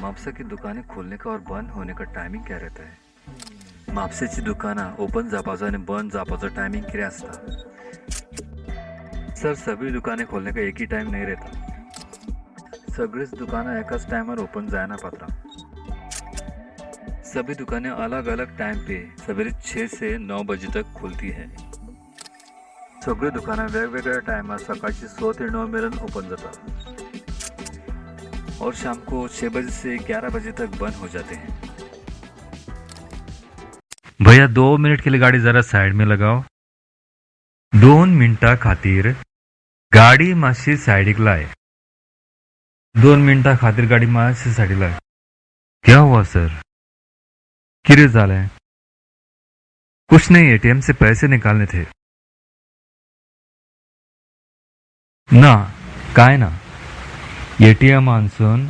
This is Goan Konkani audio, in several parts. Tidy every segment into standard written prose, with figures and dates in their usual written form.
म्हापसा की दुकानें खोलने का और बंद होने का टायमिंग क्या रहता है? म्हापशेची दुकानां ओपन जावपाचो आनी बंद जावपाचो टायमिंग कितें आसता? सर, सगळी दुकानें खोलने का एक ही टाइम नहीं रहता. सगळीच दुकानां एकाच टायमार ओपन जायना पात्रांव. सभी दुकानें अलग अलग टाइम पे सवेरे 6 से 9 बजे तक खुलती हैं. सगळी दुकानां वेगवेगळ्या टायमार सकाळची 6 ते 9 मेरेन ओपन जाता और शाम को 6 बजे से 11 बजे तक बंद हो जाते हैं. भैया, 2 मिनट के लिए गाड़ी जरा साइड में लगाओ. 2 मिनटां खातीर गाडी मातशी सायडीक लाय. 2 मिनटां खातीर गाडी मातशी सायडीक लाय. क्या हुआ सर? कितें जालें? कुछ नहीं, एटीएम से पैसे निकालने थे. ना, काय ना, एटीएमांसून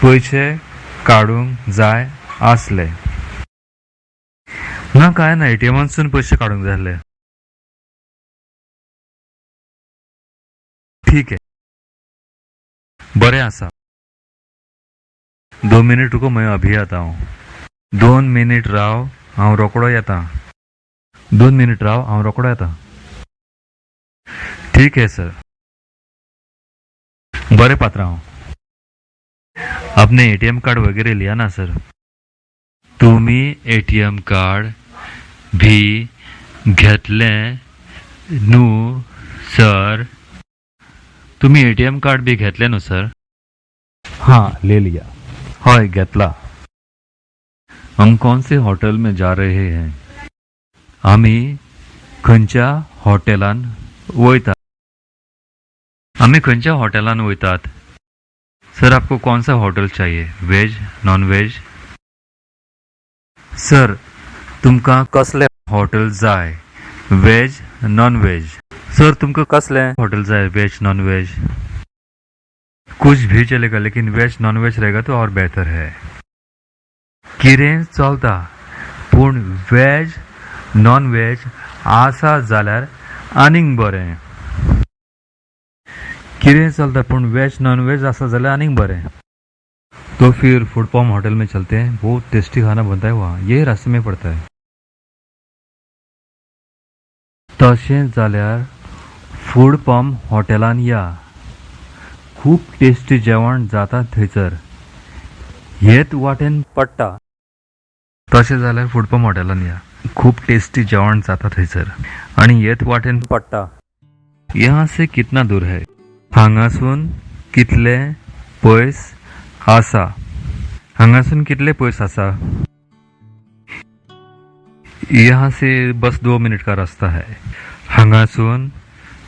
पयशे काडूंक जाय आसले. ना, काय ना, एटीएमांसून पयशे काडूंक जाय आसले. ठीक है, बरें आसा. 2 मिनट रुको, मैं अभी आता हूँ. 2 मिनीट राव, हांव रोकडो येता. 2 मिनीट राव, हांव रोकडो येता. ठीक है सर. बरें पात्रांव. आपने एटीएम कार्ड वगैरह लिया ना सर? तुम्ही एटीएम कार्ड भी घेतलें न्हू सर? तुम्ही एटीएम कार्ड बी घेतलें न्हू सर? हाँ, ले लिया. हय, घेतला. हम कौन से होटल में जा रहे हैं? आमी खंयच्या हॉटेलान वयतात? आमी खंयच्या हॉटेलान वयतात? सर, आपको कौन सा होटल चाहिए, वेज, नॉन वेज? सर, तुमकां कसलें हॉटेल जाय, वेज, नॉन वेज? सर, तुमकां कसलें हॉटेल जाय, वेज, नॉन वेज? कुछ भी चलेगा, लेकिन वेज नॉन वेज रहेगा तो और बेहतर है. कितें चलता, पूण वेज नॉन वेज आसा जाल्यार आनीक बरें. कितें चलता, पूण वेज नॉन वेज आसा जाल्यार आनीक बरें. तो फिर फूड पम्प होटल में चलते हैं. बहुत टेस्टी खाना बनता है वहाँ. ये रास्ते में पड़ता है. तशें जाल्यार फूड पंप हॉटेलान या. खूब टेस्टी जेवण जाता थंयसर. हेच वाटेन पडटा. तशें जाल्यार फूड पंप हॉटेलान या. खूब टेस्टी जेवण जाता थंयसर आनी हेच वाटेन पडटा. यहाँ से कितना दूर है? हांगासून कितले पयस आसा? हांगासून कितले पयस आसा? यहाँ से बस 2 मिनट का रास्ता है. हांगासून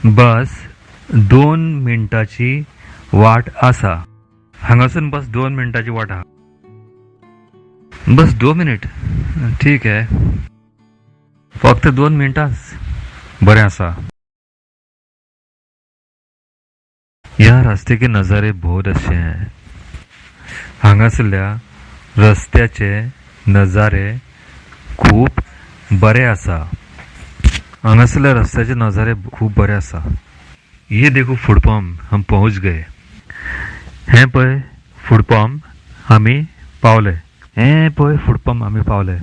बस 2 मिनटाची वाट आसा. हांगासून बस 2 मिनटाची वाट आहा. बस 2 मिनट, ठीक है. फक्त 2 मिनटांच, बरें आसा. यहाँ रास्ते के नज़ारे बहुत अच्छे हैं. हांगासरल्या रस्त्याचे नजारे खूब बरे आसा. हांगासरल्या रस्त्याचे नजारे खूब बरे आसा. ये देखो फूड पंप, हम पहुंच गए. हें पळय फूड पंप, आमी पावले. हें पळय फूड पंप, आमी पावले.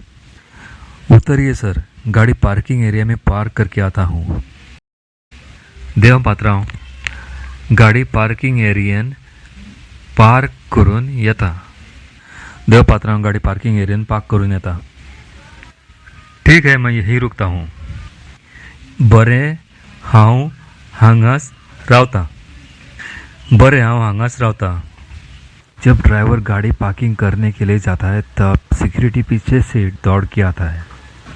उतरिए सर, गाड़ी पार्किंग एरिया में पार्क करके आता हूँ. देंव पात्रांव, गाडी पार्किंग एरियन पार्क करून येता. देंव पात्रांव, गाडी पार्किंग एरियन पार्क करून येता. ठीक है, मैं यही रुकता हूँ. बरें, हांव हांगाच रावता. बरें, हांव हांगाच रावता. जब ड्राइवर गाड़ी पार्किंग करने के लिए जाता है, तब सिक्योरिटी पीछे से दौड़ के आता है.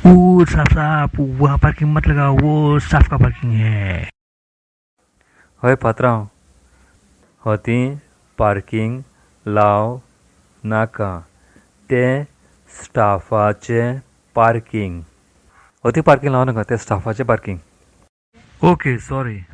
ओ साहब, साहब, वहाँ पार्किंग मत लगाओ, वो स्टाफ का पार्किंग है. हय पात्रांव, हती पार्किंग लाव नाका, तें स्टाफाचें पार्किंग. हती पार्किंग लावं नाका, तें स्टाफाचें पार्किंग. Okay, sorry.